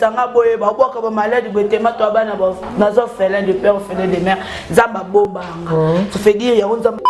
Baobundisa nga boye, baobwaka bamaladi boye, tema to bana naza orphelin de père, orphelin de mère. Nzambe abombanga. Ça fait dire yango Nzambe.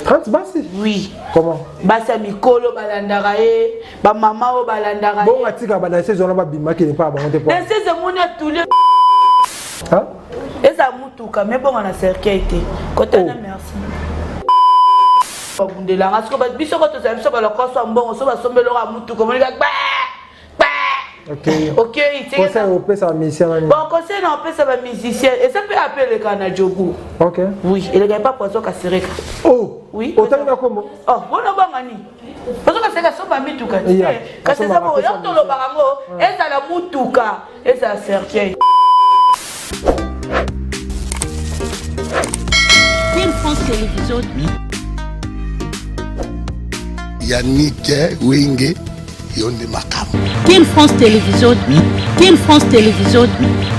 30 basi? Oui. Comment? Basi ya mikolo balandaka ye, bamama oyo balandaka ye. Bongo atika badanseuse wana babimaki epa bango te? Danseuse emoni atuli. Eza mutuka me bonga na cercueil te kotana. Oh. Merci. Babundelanga siko biso ko tozala biso balokoso ya mbongo, so basombeloko ya mutuka, omonika gba. Ok, conseil opesa bamusicien nani? Bon, conseil na opesa bamusicien, eza mpe ape eleka na Jobu. Oui, elekaki pa Poison Kasereka. Oh. Oui. Otangi na kombo? Oh, bona banga nini? Poison Kasereka somba mituka te, kasi eza bongo yo tolobaka yango, ezala mutuka, ezala cercueil. Team France Télévision. Yannick Wenge, yo nde makambo. Team France Télévision. Team France Télévision.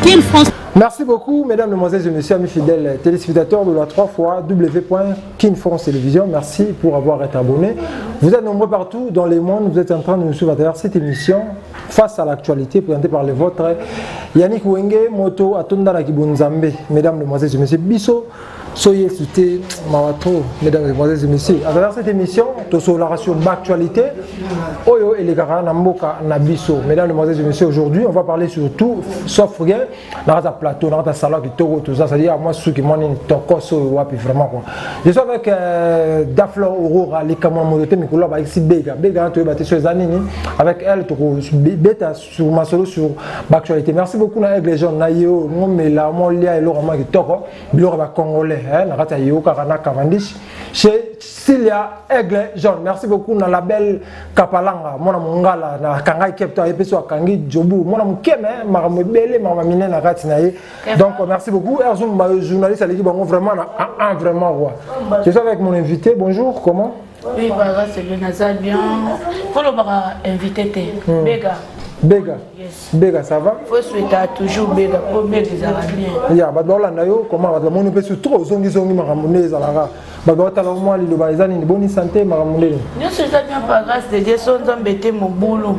Team France. Merci beaucoup, mesdames, mesdemoiselles et messieurs, amis fidèles téléspectateurs de la 3 fois w.kin France Télévision. Merci pour avoir été abonné. Vous êtes nombreux partout dans le monde. Vous êtes en train de nous suivre à travers cette émission Face à l'actualité présentée par les vôtres Yannick Wenge, Moto, Atonda la Kibonzambe. Mesdames, mesdemoiselles et messieurs, Biso, soyez soutenus, Mawato, mesdames, mesdemoiselles et messieurs. À travers cette émission, tosololaka sur l'actualité, oyo elekaka na mboka na biso. Mesdames, mesdemoiselles et messieurs, aujourd'hui, on va parler surtout, sauf rien, na kati plateau, na kati salon kitoko, tout ça, c'est-à-dire moi suki moi nini tokos oyo wapi vraiment quoi. Je suis avec Daflor Aurora, likamwa moto te mikolo ba xi bega bega na toyeba te so eza nini. Avec elle toko beta sur masolo sur l'actualité. Merci beaucoup na Aigle Jaune na yo ngomela molia eloko mwa kitoko, biloko ba congolais hein, na kati ya yo kaka na Cavendish chez Cilia Aigle Jaune. Merci beaucoup na label Kapalanga, mwana mongala na kangai Cape Town, yepe so akangi Jobu, mwana mokeme makambo ebele, makambo minene na kati na ye. Donc merci beaucoup Erzoum, ba journaliste aleki bango vraiment na un vraiment quoi. Je suis avec mon invité. Bonjour, comment? Oui, bah, c'est bien, naza bien. Faut le invité te. Bega. Bega. Yes. Bega, ça va? Faut souhaiter toujours Bega, po Bega ezala bien. Ya, bato baolanda yo comment? Bato bamoni mpe surtout ozongizongi makambo nde ezalaka. Bato baotala mwa liloba eza nini? Boni santé, makambo ndeni? Nyonso eza bien par grâce de Dieu, so Nzambe te, mobulu.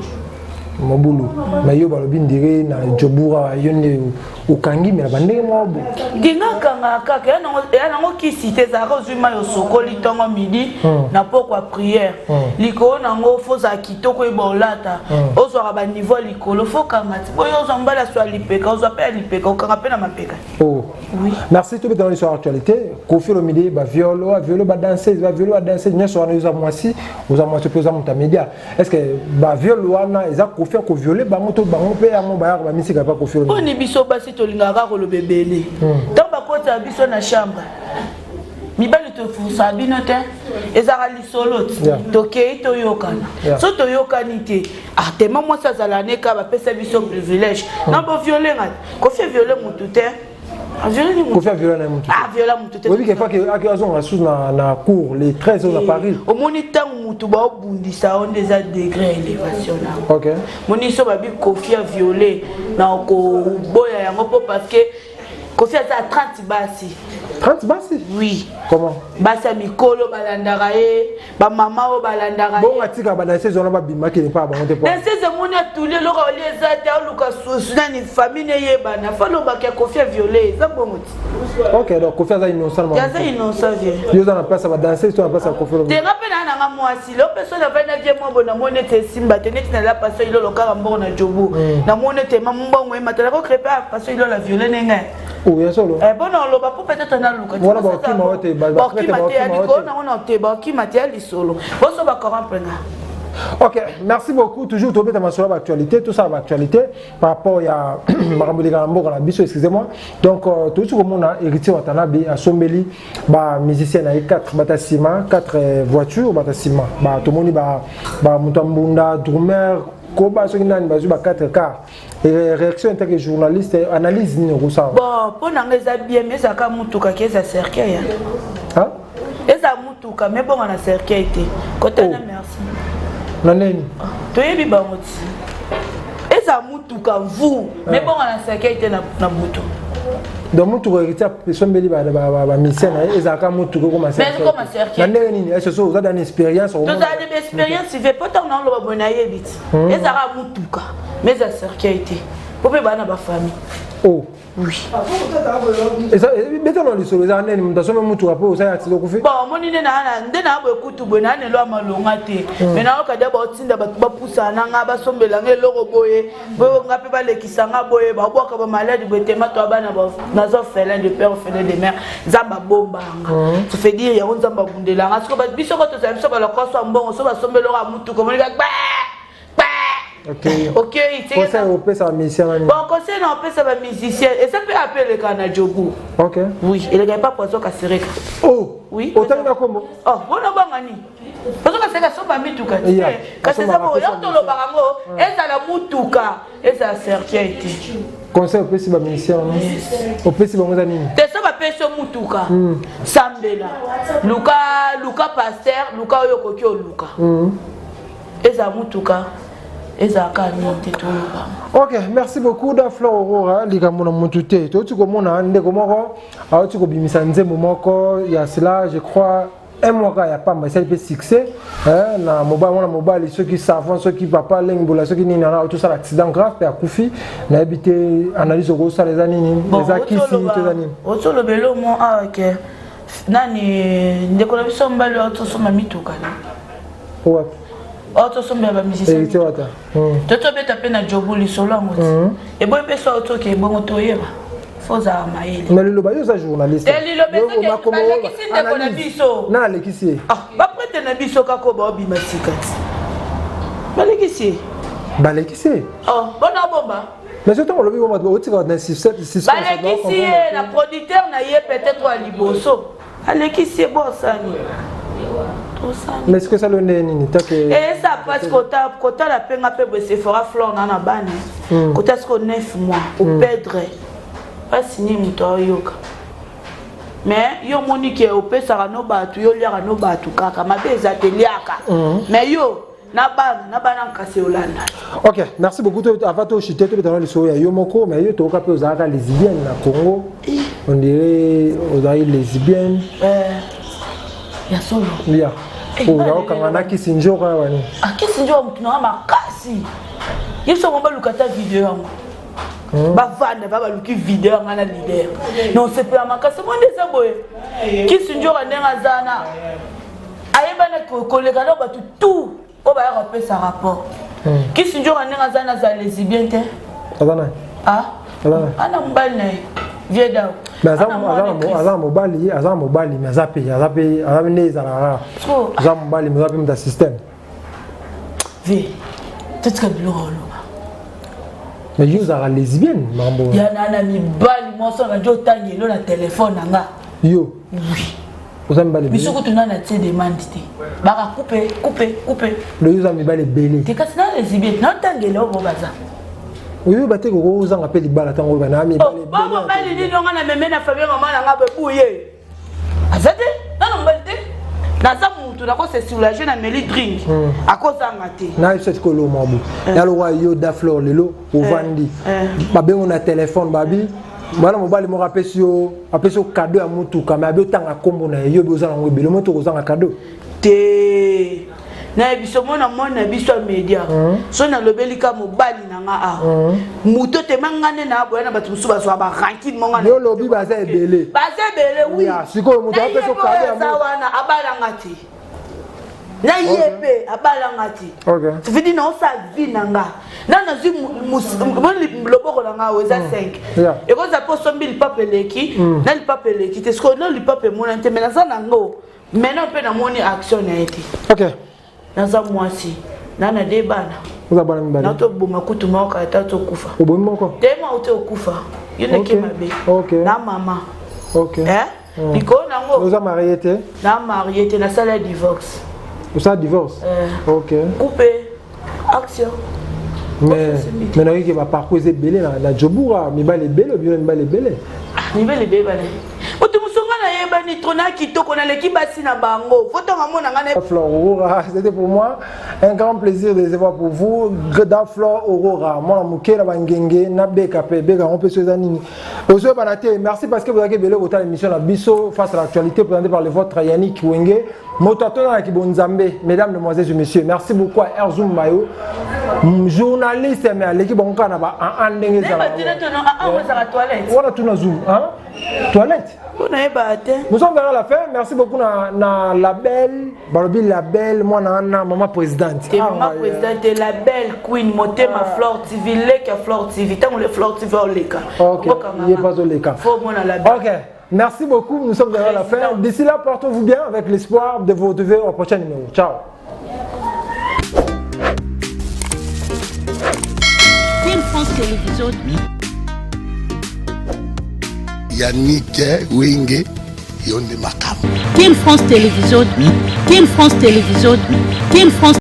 Mobulu. Mais yo balobi ndire na Jobura yo nde okangi me na bandenge moko bo. Nginga akangaka kaka eya nango kisi te, ezalaka ozwi mai, osokoli ntongo, midi na pokwa, prière likolo nango. Fo ozala kitoko, oyeba olata, ozwaka baniveau ya likolo. Fo kanga ti boyo ozwa mobali aswa lipeka, ozwa mpe ya lipeka, okanga mpe na mapeka. Oh. Oui. Merci. Tobeta na liso actualité. Koffi Olomide, baviol oyo aviole badanseuse, baviole badanseuse nyonso wana. Oza mwasi, oza mwasi mpe oza moto ya média. Est ce que baviol wana eza Koffi akoviole bango to bango mpe yango bayaka bamisika epa Koffi Olomide? Mponi biso basi tolingaka kaka koloba ebele. Ntango bakotaka biso na chambre, mibali tofusaka bino te, ezalaka lisolo ti tokei toyokana. So toyokani te, ah, tema mwasi azala ne kaka bapesa biso privilège na boviole nga. Koffi aviole motu te, aviole ni motu. Koffi aviole na ye motu? Aviola motu te. Oyebi ke faki ake azonga susu na cour les 13 na Paris. Omoni, ntango motu baobundisa yo nde eza degré ya élévation na moni. So babi Koffi aviole, na koboya yango mpo parce que Koffi aza ya 30 basi. 30 basi? Oui. Comment? Basi ya mikolo balandaka ye, bamama oyo balandaka ye. Bongo atika badanseuse wana babimaki epa bango te? Danseuse emoni atuli eloko olia eza te, aoluka susu nani, famille neyebana, fa alobaka ya Koffi aviole, eza bongo ti. Ok, donc Koffi aza innocent? Aza innocent, vie. Yo oza na place ya badanseuse to na place ya Koffi Olomide? Te, nga mpe naa nanga mwasi leo mpe so navandi na vie mwa boye, namoni ete esimba te, neti nala paso ilolo kaka mbongo na Jobu, namoni ete ma mbongo emata, nakokrepe paso ilolo aviole ndenge. Oh, ya solo? Bona oloba po peut-être naluka. Wana bakokima yo te? Bakokima te, ya likolo nango na te, bakokima te, ya lisolo boso bacorrompre nga. Ok, merci beaucoup. Toujours tobeta masolo ya baactualité, tout ça baactualité par rapport ya makambo eleka na mboka na biso. Excusez-moi. Donc touti komona Héritier Watanabe asombeli bamusicien na ye 4 bata nsima, 4 voiture bata nsima. Tomoni bamoto ya mbunda, drumer koba, soki nani bazwi ba 4 car. Réaction en tant que journaliste, analyse nini okosala? Bon, mpo na nga eza bien, mais ezalaka mutuka ki eza cercueil. Eza mutuka me bonga na cercueil te kotana. Merci. Na nini? Toyebi bango ti eza mutuka vu me bonga na cercueil te na butu. Donc mutuka héritier esombeli bamusicien na ye ezalaka mutuka ekoma na ndenge nini? Est ce oza dans expérience? Tozala de baexpérience ve po ntango naoloba boye nayebi ti ezalaka mutuka, mais eza cercueil te, po mpe baa na bafamille. Oh. Oui. Beta na lisolo, eza nini? Moto asombi mutuka mpo osali accident, okufi? Bon, omoni nde naa nde naa boye kutu boye naa nelo ya malonga te, mais nayoka dia baotinda bato bapusana na nga, basombela nga eloko boye boye, nga mpe balekisa nga boye, babwaka bamaladi boye tema to bana naza orphelin de père, orphelin de mère. Nzambe abombanga, ça fait dire yango Nzambe abundelanga. Siko biso ko tozala biso balokoso ya mbongo, so basombi eloko ya mutuka, omoni kaka Ok, conseil opesa bamusicien nani? Bon, conseil na opesa bamusicien eza mpe ape eleka na Jobu. Oui, elekaki pa Poison Kasereka. Oh. Oui. Otangi na kombo. Oh, bona banga nini? Poison Kasereka somba mituka te, kasi eza bo yo tolobaka yango, ezala mutuka, ezala cercueil te. Conseil opesi bamusicien wana, opesi bango eza nini? Te, so bapesi yo mutuka, sambela, luka, luka pasteur, luka oyo okoki oluka. Ezala mutuka, ezalaka nini te, toloba. Ok, merci beaucoup da Fleur Aurora. Likambo na motu te, touti komona ndeko moko auti kobimisa nzembo moko ya cela, je crois un mois kaka ya pamba, esali mpe succès na mobali, mwana mobali, soki savant, soki papa Lengbola, soki nini wana, auti osala accident grave mpe akufi. Nayebi te analyse okosala eza nini, eza kisi to eza nini? Otoloba elomo awa ke nani, ndeko na biso mobali oyo tosomba mituka na Wapi? Oyo tosombela bamusicien. Héritier Wata. To tobeta mpe na Jobu lisolo yango ti eboyi mpe so otoke ebongo toyeba, fo ozala mayele. Mais liloba, yo oza journaliste. Te, liloba ezaki balekisi ndeko na biso. Na alekisi ye? Ah, baprêtre na biso kaka oyo baobima sika ti balekisi ye. Balekisi ye? Oh, bona bomba. Mais so ntango olobi bongo, otika na suspense. Balekisi ye na producteur na ye, peut-être ya liboso alekisi ye bosani tosani. Mais ce que ça le nde nini take? Eza parce kotala mpe nga mpe boye, Sephora Flore na na bana, kota siko 9 mois operdre, mpasi nini moto aoyoka? Mais yo omoni ke opesaka no bato, yo oliaka no bato kaka mabe eza te, liaka, mais yo na bana na bana nkasi olanda. Ok, merci beaucoup. Avant tochite, tobetana lisolo ya yo moko. Mais yo toyoka mpe ozalaka lesbienne na Congo, on dirait ozalaki lesbienne. Ya solo. Ya ozalokanga na kisi nzoka wani. Akisi nzoka, motu nanga makasi ye biso ngo baluka ta video yango, bavanda ba baluki video yanga na leader na osepela makasi. Mo nde eza boye, kisi nzoka ndenge aza na ayebana koleka na bato tout oyo bayaka kopesa rapport. Kisi nzoka ndenge aza na aza lesbien te. Aza nani? Ah. Aza nani? Ana mobali na ye, vie dao. Mais aza na mobali, aza na mobali, mais aza mpe aza nde ezalaka kaka aza mobali, mais aza mpe moto ya système. Vie, totika biloko oloba. Mais yo ozalaka lesbienne, makambo? Ya na mibali mwasi wana nde otanga elo na telefone na nga. Yo? Oui. Oza mibali ebele? Biso kutu nana tie demande te, baka coupe, coupe, coupe. Lo yo oza mibali ebele? Te, kasi na lesbienne naotangela oyo baza. Oyoba te koko ozanga mpe libala ntango oyo bana mibali. Bo mobali nini onga na meme na famille mama na nga boye aza te, nano mobali te, naza mutu nakose soulage na meli drink, akozanga te. Na biso tika oloma bo ya lokwa yo da Flore, lelo ovandi, babengo na telefone, babi mwana mobali moko apesi yo cadeau ya motuka, mais abi otanga nkombo na ye. Yo bi oza nango ebele, moto kozanga cadeau? Te, nayebi so mona mwana na biso ya média, so nalobeli ka mobali na nga awa, moto tema nga nde na boya na bato mosusu bazwa barankine monga. Yo lobi baza ebele. Baza ebele, oui. Ya, sikoyo moto apesi yo cadeau ya aza wana abalanga te, na ye mpe abalanga te. Ça veut dire naosala vie na nga na nazwi loboko na nga oyo eza 5, ekozala mpe osombi lipapa eleki na lipapa eleki te. Sikoyo no lipapa emonani te, mais naza nango maintenant mpe namoni action na ye te. Naza mwasi na de bana. Oza bana mibale? Natoboma kutu moko ata tokufa. Obomi moko? Tema ute okufa yo ndeke mabe na mama. Eh? Likolo nango. Oza marié te? Na marié te, nasala divorce. Osala divorce? Eh. Coupe, action. Mais nayoki baparcours eza ebele na Jobura, mibali ebele, obino mibali ebele. Mibali ebele bana moto mosu nga nayebani. Nitro na kitoko, naleki basi na bango. Foto ngamona nga na Flore Aurora, c'était pour moi un grand plaisir de les voir pour vous. Da Flore Aurora, moi moke na bangenge na beka pe beka on peut se nini. Ozo banate, merci parce que vous avez belé autant l'émission na biso face à l'actualité présentée par le vôtre Yannick Wenge. Moto atona na kibonzambe, mesdames, mesdemoiselles et messieurs. Merci beaucoup à Erzoum Mayo, journaliste mais aleki bango kaka na ba en ndenge ezala. Toilette. Wana tuna zoom, hein? Toilette. Nayeba te. Nous sommes vers la fin. Merci beaucoup na la belle, balobi la belle, moi na na maman présidente. Te mama présidente, la belle queen, motema Flore TV, leka Flore TV. Ntango le Flore TV oleka. Ok, il est pas oleka. Faut mona la belle. Ok. Merci beaucoup, nous sommes vers la fin. D'ici là, portez-vous bien avec l'espoir de vous retrouver au prochain numéro. Ciao. Team France Télévision. Yannick Wenge, yo nde makambo. Team France Télévision. Team France Télévision. Team France.